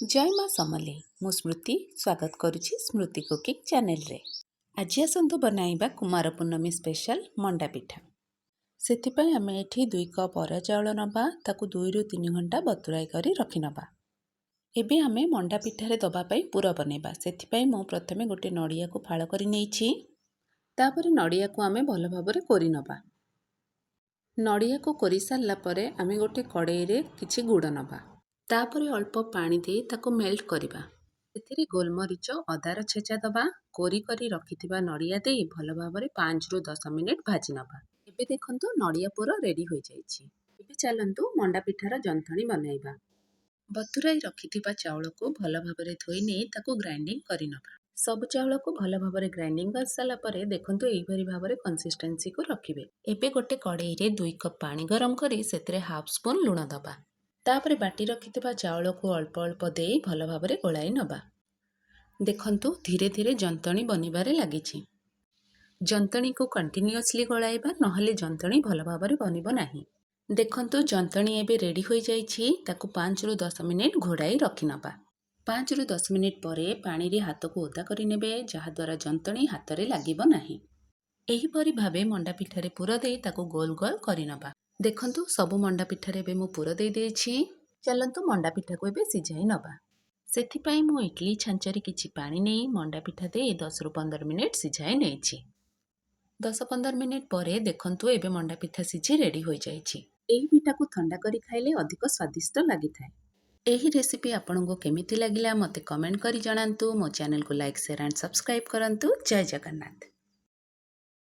ଜୟ ମା ସମଲେଇ। ମୁଁ ସ୍ମୃତି, ସ୍ୱାଗତ କରୁଛି ସ୍ମୃତି କୁକିଂ ଚ୍ୟାନେଲରେ। ଆଜି ଆସନ୍ତୁ ବନାଇବା କୁମାର ପୂର୍ଣ୍ଣମୀ ସ୍ପେଶାଲ ମଣ୍ଡା ପିଠା। ସେଥିପାଇଁ ଆମେ ଏଠି 2 କପ୍ ଅରୁଆ ଚାଉଳ ନେବା। ତାକୁ 2ରୁ 3 ଘଣ୍ଟା ବତୁରାଇ କରି ରଖିନେବା। ଏବେ ଆମେ ମଣ୍ଡା ପିଠାରେ ଦେବା ପାଇଁ ପୁର ବନେଇବା। ସେଥିପାଇଁ ମୁଁ ପ୍ରଥମେ ଗୋଟେ ନଡ଼ିଆକୁ ଫାଳ କରି ନେଇଛି। ତାପରେ ନଡ଼ିଆକୁ ଆମେ ଭଲ ଭାବରେ କୋରି ନେବା। ନଡ଼ିଆକୁ କୋରି ସାରିଲା ପରେ ଆମେ ଗୋଟେ କଡ଼େଇରେ କିଛି ଗୁଡ଼ ନେବା। ତାପରେ ଅଳ୍ପ ପାଣି ଦେଇ ତାକୁ ମେଲ୍ଟ କରିବା। ସେଥିରେ ଗୋଲମରିଚ, ଅଦାର ଛେଚା ଦେବା। କୋରି କରି ରଖିଥିବା ନଡ଼ିଆ ଦେଇ ଭଲ ଭାବରେ 5ରୁ 10 ମିନିଟ୍ ଭାଜି ନେବା। ଏବେ ଦେଖନ୍ତୁ, ନଡ଼ିଆ ପୁର ରେଡ଼ି ହୋଇଯାଇଛି। ଏବେ ଚାଲନ୍ତୁ ମଣ୍ଡା ପିଠାର ଜନ୍ତଣି ବନାଇବା। ବତୁରାଇ ରଖିଥିବା ଚାଉଳକୁ ଭଲ ଭାବରେ ଧୋଇ ନେଇ ତାକୁ ଗ୍ରାଇଣ୍ଡିଙ୍ଗ କରିନେବା। ସବୁ ଚାଉଳକୁ ଭଲ ଭାବରେ ଗ୍ରାଇଣ୍ଡିଙ୍ଗ କରିସାରିଲା ପରେ ଦେଖନ୍ତୁ, ଏହିପରି ଭାବରେ କନସିଷ୍ଟେନ୍ସିକୁ ରଖିବେ। ଏବେ ଗୋଟେ କଡ଼େଇରେ 2 କପ୍ ପାଣି ଗରମ କରି ସେଥିରେ ହାଫ୍ ସ୍ପୁନ୍ ଲୁଣ ଦେବା। ତାପରେ ବାଟି ରଖିଥିବା ଚାଉଳକୁ ଅଳ୍ପ ଅଳ୍ପ ଦେଇ ଭଲ ଭାବରେ ଗୋଳାଇ ନେବା। ଦେଖନ୍ତୁ, ଧୀରେ ଧୀରେ ଯନ୍ତଣୀ ବନିବାରେ ଲାଗିଛି। ଯନ୍ତଣୀକୁ କଣ୍ଟିନ୍ୟୁଅସଲି ଗୋଳାଇବା, ନହେଲେ ଯନ୍ତଣୀ ଭଲ ଭାବରେ ବନିବ ନାହିଁ। ଦେଖନ୍ତୁ, ଯନ୍ତଣୀ ଏବେ ରେଡ଼ି ହୋଇଯାଇଛି। ତାକୁ 5ରୁ 10 ମିନିଟ୍ ଘୋଡ଼ାଇ ରଖିନେବା। 5ରୁ 10 ମିନିଟ୍ ପରେ ପାଣିରେ ହାତକୁ ଓଦା କରିନେବେ, ଯାହାଦ୍ୱାରା ଯନ୍ତଣୀ ହାତରେ ଲାଗିବ ନାହିଁ। ଏହିପରି ଭାବେ ମଣ୍ଡା ପିଠାରେ ପୁର ଦେଇ ତାକୁ ଗୋଲ ଗୋଲ କରିନେବା। ଦେଖନ୍ତୁ, ସବୁ ମଣ୍ଡା ପିଠାରେ ଏବେ ମୁଁ ପୁର ଦେଇଦେଇଛି। ଚାଲନ୍ତୁ, ମଣ୍ଡା ପିଠାକୁ ଏବେ ସିଝାଇ ନେବା। ସେଥିପାଇଁ ମୁଁ ଇଡଲି ଛାଞ୍ଚରେ କିଛି ପାଣି ନେଇ ମଣ୍ଡା ପିଠା ଦେଇ 10ରୁ 15 ମିନିଟ୍ ସିଝାଇ ନେଇଛି। 10-15 ମିନିଟ୍ ପରେ ଦେଖନ୍ତୁ, ଏବେ ମଣ୍ଡା ପିଠା ସିଝି ରେଡ଼ି ହୋଇଯାଇଛି। ଏହି ପିଠାକୁ ଥଣ୍ଡା କରି ଖାଇଲେ ଅଧିକ ସ୍ୱାଦିଷ୍ଟ ଲାଗିଥାଏ। ଏହି ରେସିପି ଆପଣଙ୍କୁ କେମିତି ଲାଗିଲା, ମୋତେ କମେଣ୍ଟ କରି ଜଣାନ୍ତୁ। ମୋ ଚ୍ୟାନେଲକୁ ଲାଇକ୍, ସେୟାର ଆଣ୍ଡ ସବସ୍କ୍ରାଇବ୍ କରନ୍ତୁ। ଜୟ ଜଗନ୍ନାଥ।